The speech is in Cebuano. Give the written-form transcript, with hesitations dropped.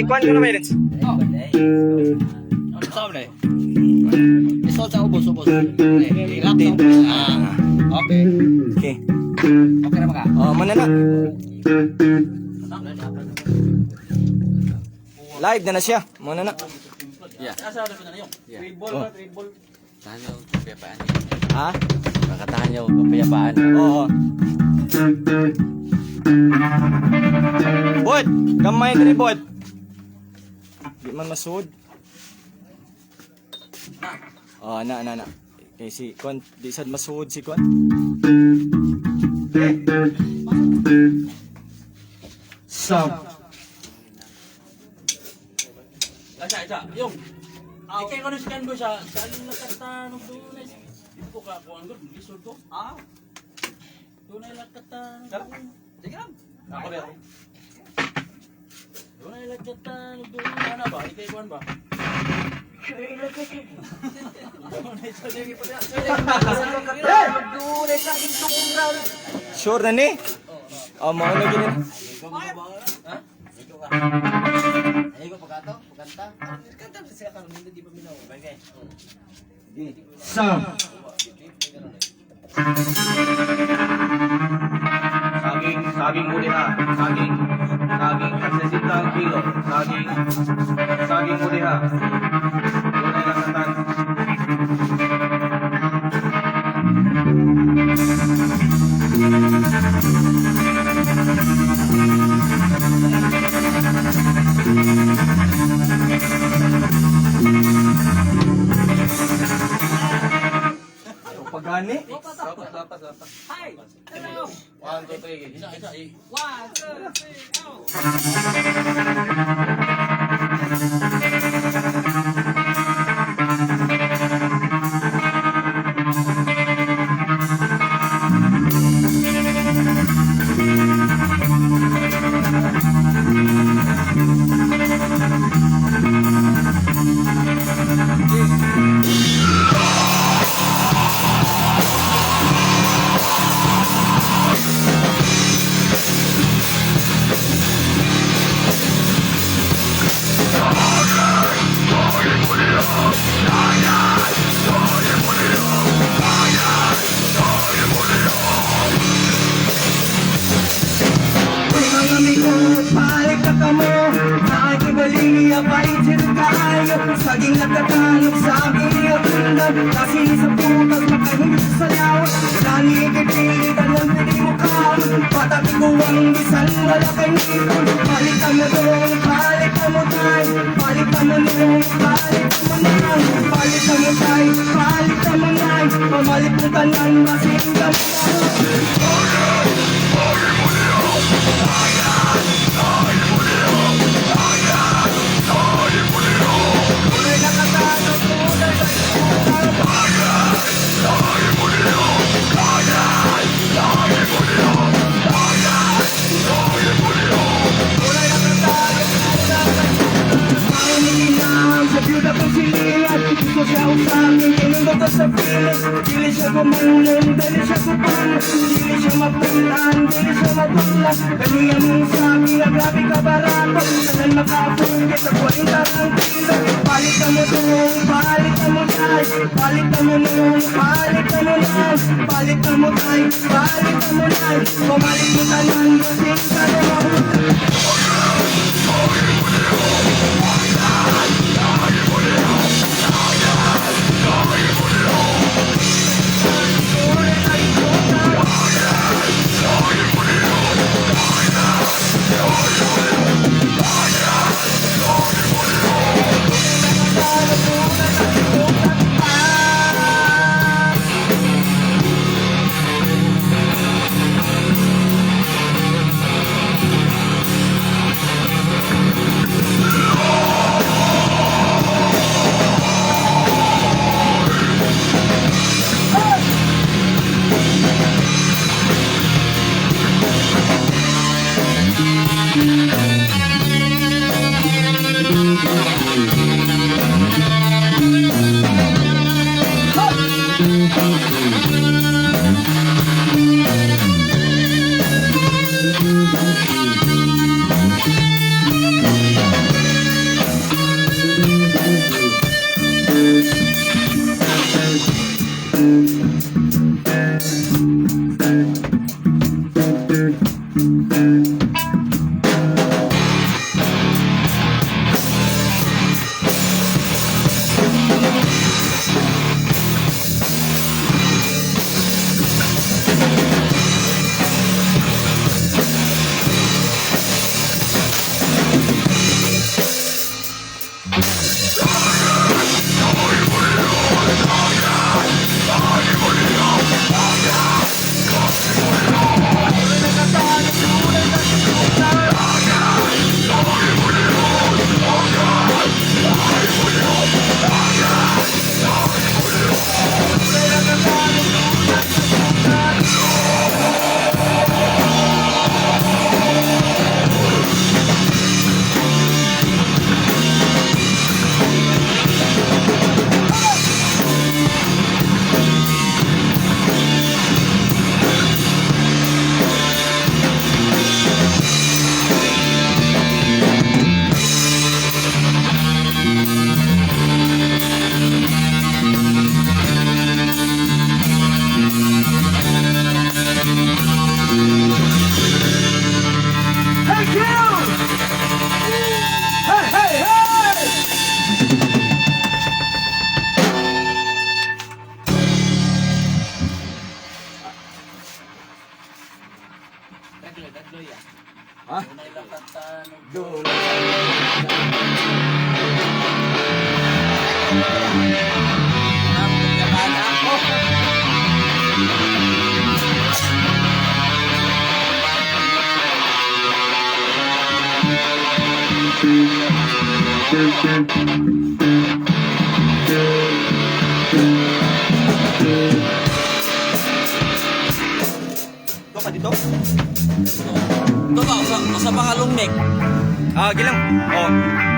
Ikuan ko na may Renz. Ano sa na eh? Isol sa ubos, ubos. Ilak sa ubos. Ah, okay. Okay. Okay na ba ka? Oh, muna na. Live na na siya. Muna na. Yeah. Yeah. Oh. Tahan niyo kapayapaan. Ha? Baka tahan niyo kapayapaan. Oo. Bot, gamay diri, bot. Di man masud. Oh, na na na. Kay si kon di sad masuod si kon. So, Isa, isa. Yung. Ikay ko na si Kanbo sa alin lakatan ng dunay. Di ko ka kuan gud, lisod ko. Ah. Dunay lakatan. Sige lang. Ako ba? Dunay lakatan ng dunay na ba? Ikay kuan ba? Sure na ni? Oh, mao na gini. Ay ko pagkato, pagkanta. Kanta sa sila karon hindi pa minaw. Bagay. So, Saging, saging muli ha. Saging, saging, 60 ang kilo. Saging, saging muli ha. Tunay lang katan. Pagani. 1, 2, 3. Isa, isa. Eh. Mga amigo, balik na kamo. Nakikibaliya, paitin kayo. Saging nagtatanong sa aking iyatundan. Kasi sa putag, makahingit sa lawa. Nanikipilitan ng pili mo kaon. Patabi ko ang bisan, wala kay ngipon. Balik ka mo doon, balik ka mo tay. Balik ka mo noon, balik ka mo nang. Balik ka mo tay, balik ka mo nay. Pamalit mo tanan, basing ka mo na. Sa byuda kong silihan. Gusto siya usapin, kinundot sa pilis. Dili siya gumulong, dili siya kupang. Dili siya mapulaan, dili siya mabula. Kaniya mong sabi na grabe ka barato. Tanan makapungit sa 40 ang kilo. Balik ka mo doon, balik ka mo tay. Balik ka mo noon, balik ka mo nang. Balik ka mo tay, balik ka mo nay. Bumalik mo tanan, basing ka na mahuta. Ito ka dito? Ito ba, usa pa ka long neck. Ah, gilang. Oh.